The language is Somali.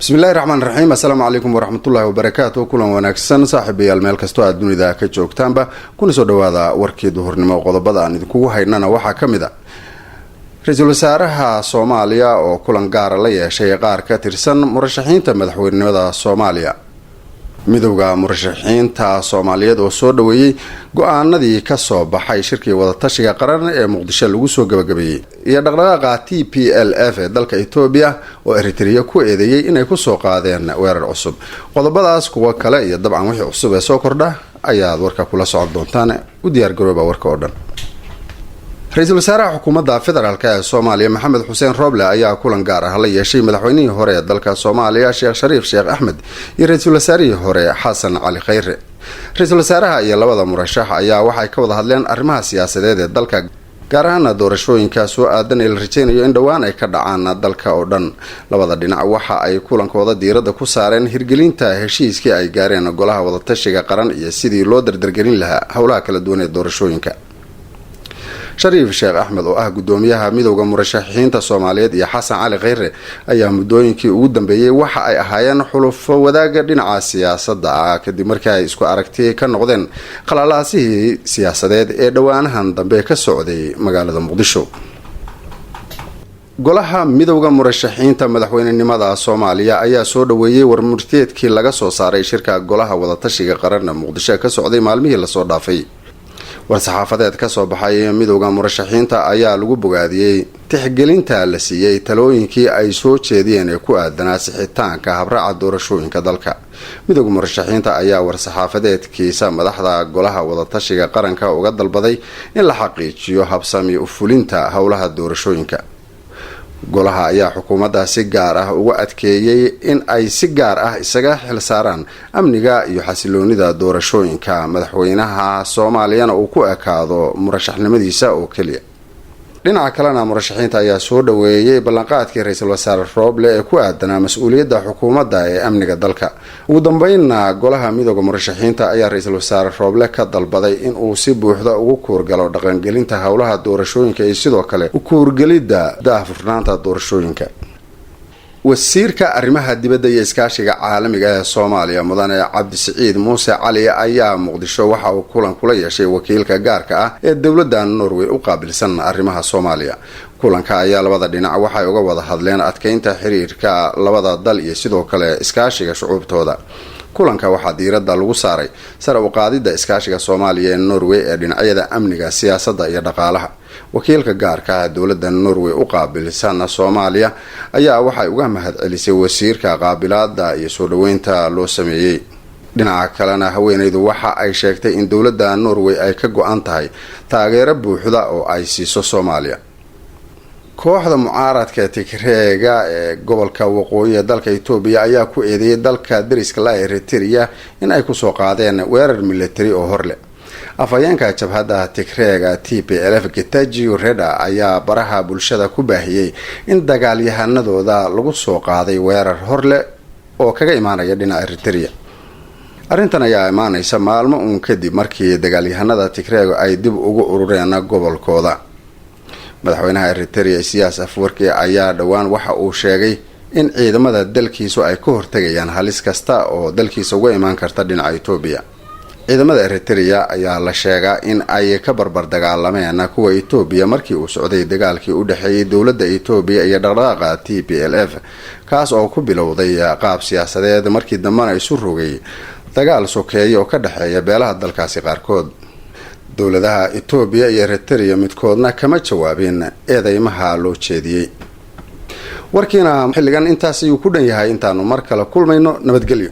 Bismillahi raxmaan raxiim. Assalaamu calaykum waraxmatullahi wabarakaatu. Kulan wanaagsan, saaxiibayaal, meel kastoo aad dunida ka joogtaanba, kuna soo dhawaada warkii duhurnimo. Qodobada aan idinkugu haynana waxaa ka mid a ra-iisul wasaaraha Soomaaliya oo kulan gaara la yeeshay qaar ka tirsan murashaxiinta madaxweynenimada Soomaaliya, Midowda Murashaxiinta Soomaaliyeed oo soo dhaweeyey go-aanadii kasoo baxay shirkii wadatashiga qaran ee Muqdisho lagu soo gabagabeeyey, iyo dhaqdhaqaaqa TPLF ee dalka Etoobiya oo Eritrea ku eedeeyey inay kusoo qaadeen weerar cusub. Qodobadaas, kuwo kale iyo dabcan wixii cusub ee soo kordha ayaad warka kula socon doontaan. U diyaargarooba warka oo dhan. Ra-iisul wasaaraha xukuumadda federaalk ee Soomaaliya, Maxamed Xuseen Roble, ayaa kulan gaar ah la yeeshay madaxweynihii hore ee dalka Soomaaliya, Sheekh Shariif Sheekh Axmed, iyo ra-iisul wasaarihii hore, Xasan Cali Khayre. Ra-iisul wasaaraha iyo labada murashax ayaa waxay ka wada hadleen arrimaha siyaasadeed ee dalka, gaar ahaana doorashooyinka soo aadan ee la rajeynayo in dhowaan ay ka dhacaan dalka oo dhan. Labada dhinac waxa ay kulankooda diiradda ku saareen hirgelinta heshiiskii ay gaareen Golaha Wadatashiga Qaran iyo sidii loo dardargelin lahaa howlaha kala duwan ee doorashooyinka. Shariif Sheekh Axmed oo ah gudoomiyaha Midowda Murashaxiinta Soomaaliyeed iyo Xasan Cali Kheyre ayaa muddooyinkii ugu dambeeyey waxa ay ahaayeen xulufo wadaaga dhinaca siyaasadda ah, kadib markii ay isku aragti ka noqdeen qalalaasihii siyaasadeed ee dhowaanahan dambe ka socday magaalada Muqdisho. Golaha Midowda Murashaxiinta madaxweynenimada Soomaaliya ayaa soo dhaweeyey warmurteedkii laga soo saaray shirka Golaha Wadatashiga Qaran Muqdisho ka socday maalmihii lasoo dhaafay. War-saxaafadeed kasoo baxay Midowda Murashaxiinta ayaa lagu bogaadiyey tixgelinta la siiyey talooyinkii ay soo jeediyeen ee ku aadanaa sixitaanka habraaca doorashooyinka dalka. Midowda Murashaxiinta ayaa war-saxaafadeedkiisa madaxda Golaha Wadatashiga Qaranka uga dalbaday in la xaqiijiyo habsami ufulinta howlaha doorashooyinka. Golaha ayaa xukuumadda si gaar ah uga adkeeyey in ay si gaar ah isaga xil saaraan amniga iyo xasiloonida doorashooyinka, madaxweynaha Soomaaliyana uu ku ekaado murashaxnimadiisa oo keliya. Dhinaca kalena, murashaxiinta ayaa soo dhaweeyey ballanqaadkii ra-iisul wasaare Rooble ee ku aadanaa mas-uuliyadda xukuumadda ee amniga dalka. Ugu dambeynna, Golaha Midooda Murashaxiinta ayaa ra-iisul wasaare Rooble ka dalbaday in uu si buuxda ugu kuurgalo dhaqangelinta howlaha doorashooyinka iyo sidoo kale ukuurgelidda daahfurnaanta doorashooyinka. Wasiirka arrimaha dibadda iyo iskaashiga caalamiga ee Soomaaliya, mudane Cabdisiciid Muuse Cali, ayaa Muqdisho waxa uu kulan kula yeeshay wakiilka gaarka ah ee dowladda Norway u qaabilsan arrimaha Soomaaliya. Kulanka ayaa labada dhinac waxay uga wada hadleen adkeynta xiriirka labada dal iyo sidoo kale iskaashiga shucuubtooda. Kulanka waxaa diiradda lagu saaray sare u qaadidda iskaashiga Soomaaliya ee Norway ee dhinacyada amniga, siyaasadda iyo dhaqaalaha. Wakiilka gaarka ah dowladda Norway u qaabilsan Soomaaliya ayaa waxay uga mahad celisay wasiirka qaabilaada iyo soo dhaweynta loo sameeyey. Dhinaca kalena, haweeneydu waxa ay sheegtay in dowladda Norway ay ka go-an tahay taageero buuxda oo ay siiso Soomaaliya. Kooxda mucaaradka Tigreega ee gobolka waqooyi ee dalka Etoobiya ayaa ku eedeeyay dalka dariska la Eritrea in ay kusoo qaadeen weerar military oo horleh. Afhayeenka jabhadda Tigreega TPLF, Getachew Reda, ayaa baraha bulshada ku baahiyey in dagaalyahanadooda lagu soo qaaday weerar horleh oo kaga imaanaya dhinaca Eritrea. Arrintan ayaa imaaneysa maalmo uun kadib markii dagaalyahanada Tigreega ay dib ugu urureen gobolkooda. Madaxweynaha Eritrea, Siyaas Afwerki, ayaa dhowaan waxa uu sheegay in ciidamada dalkiisu ay ka hortegayaan halis kasta oo dalkiisa uga imaan karta dhinaca Etoobiya. Ciidamada Eritrea ayaa la sheegaa in ay ka barbar dagaalameen kuwa Etoobiya markii uu socday dagaalkii u dhexeeyay dowladda Etoobiya iyo dhaqdhaqaaqa TPLF, kaas oo ku bilowday qaab siyaasadeed, markii dambena isu rogay dagaal sokeeye oo ka dhexeeya beelaha dalkaasi qaarkood. Dowladaha Etoobiya iyo Eritrea midkoodna kama jawaabin eedeymaha loo jeediyey. Warkiina xilligan intaas ayuu ku dhan yahay. Intaanu mar kale kulmayno, nabadgelyo.